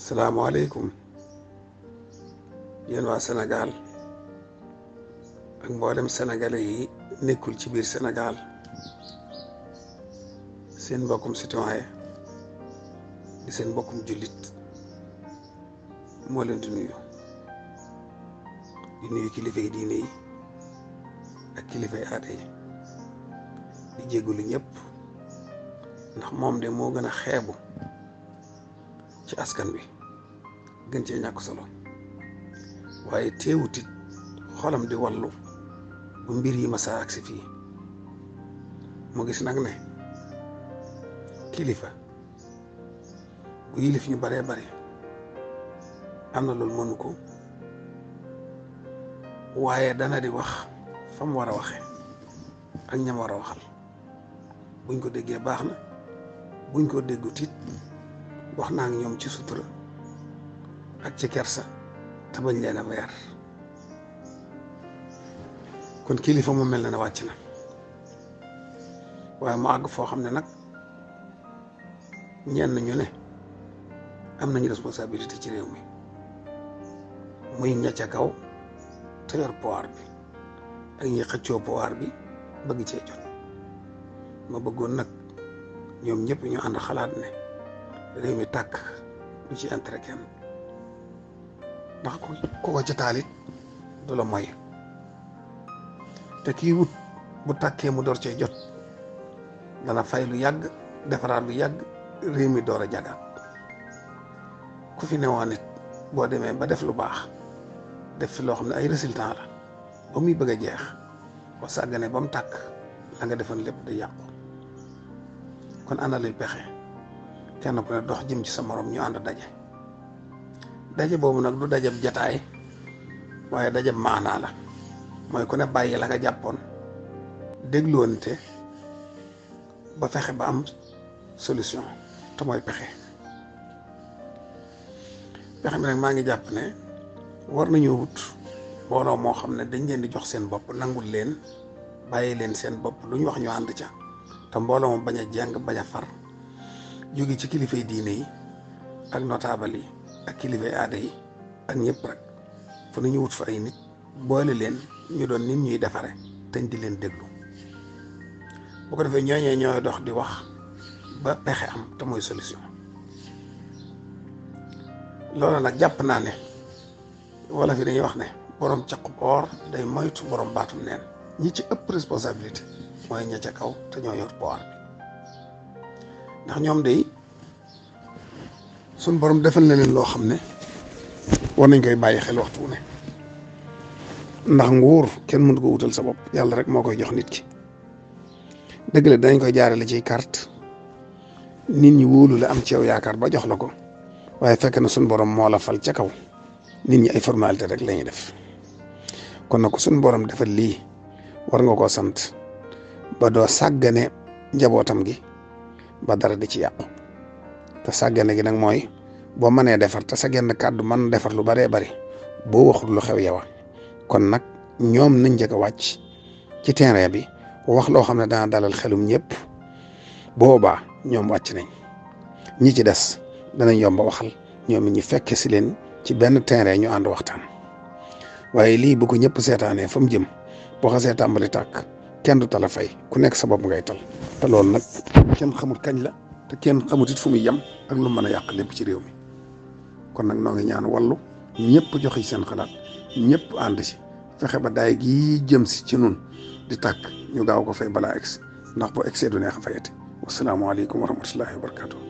salaamaaleykum yéen waa Sénégal ak mboolem sénégalais yi nekkul ci biir Sénégal seen mbokkum citoyen di seen mbokkum jullit moo leen di nuyu kilifay diine yi ak kilifay aada yi di jégalu ñëpp ndax moom de moo gën a xeebu ci askan wi gën cee ñàkk solo waaye teewutit xolam di wallu bu mbir yi masa agsi fii mu gis nag ne kilifa bu yilif ñu baree bare am na loolu mënu ko waaye dana di wax fa mu war a waxe ak ñam war a waxal buñ ko déggee baax na buñ ko déggut it wax naa ak ñoom ci sutura ak ci kersa te bañ leen a weer kon kilifa mu mel na wàcc na waaye mu àgg foo xam ne nag ñenn ñu ne am nañu responsabilité ci réew mi muy ña ca kaw te yor pouvoir bi ak ñi xëccoo pouvoir bi bëgg cee jot ma bëggoon nag ñoom ñëpp ñu ànd xalaat ne réew mi tàkk du ci intérêt kenn ndax ku ko ci taalit du la moy te kii wut bu tàkkee mu door cee jot dana fay lu yàgg defaraat lu yàgg réew mi door a jagaat ku fi newoon nit boo demee ba def lu baax def fi loo xam ne ay résultat la ba muy bëgg a jeex boo sàggane ba mu tàkk la nga defoon lépp day yàqu kon ana luy pexe kenn ku ne dox jëm ci sa morom ñu ànd daje boobu nag du dajab jataay waaye dajab maanaa la mooy ku ne bàyyi la nga jàppoon dégloonte ba fexe ba am solution te mooy pexe bi nag maa ngi jàpp ne war nañoo wut mbooloo moo xam ne dañ leen di jox seen bopp nangul leen bàyyi leen seen bopp lu ñu wax ñu ànd ca te mbooloo moom bañ a jeng bañ a far jóge ci kilifay diine yi ak notable yi ak kilifay aada yi ak ñëpp rek fu nañu wut fa ay nit boole leen ñu doon nit ñuy defare teñ di leen déglu bu ko defee ñooñee ñooy dox di wax ba pexe am te mooy solution loolu nag jàpp naa ne wala fi dañuy wax ne borom caqub or day moytu borom baatum neen ñi ci ëpp responsabilité mooy ña ca kaw te ñoo yor pouvoir bi ndax ñoom day suñ borom defal na leen loo xam ne war nañ koy bàyyi xel waxtu ne ndax nguur kenn mënu ko wutal sa bopp yàlla rek moo koy jox nit ki dëgg la danañ koy jaarale ci carte nit ñi wóolu la am ci yow yaakaar ba jox la ko waaye fekk na suñ borom moo la fal ca kaw nit ñi ay formalité rek la ñuy def kon nag suñ borom defal lii war nga koo sant ba doo sàggane njabootam gi ba dara di ci yàqu te sàggane gi nag mooy boo mënee defar te sa genn kàddu mën defar lu baree bari boo waxul lu xew yow kon nag ñoom nañ njëkk a wàcc ci terrain bi wax loo xam ne dana dalal xelum ñëpp boobaa ñoom wàcc nañ ñi ci des danañ yomba waxal ñoom ñi fekke si leen ci benn terrain ñu ànd waxtaan waaye lii bu ko ñëpp seetaanee fa mu jëm boo xasee tàmbali tàkk kenn du tala fay ku nekk sa bopp ngay tal te loolu nag kenn xamul kañ la te kenn xamut it fu muy yem ak lu mën a yàq lépp ci réew mi kon nag noo ngi ñaan wallu ñëpp joxe seen xalaat ñëpp ànd si fexe ba daay gii jëm si ci nun di tàkk ñu gaaw ko fay balaa egsi ndax boo egsee du neex a fayati wasalaamaaleykum wa rahmatullahi wa barakatuh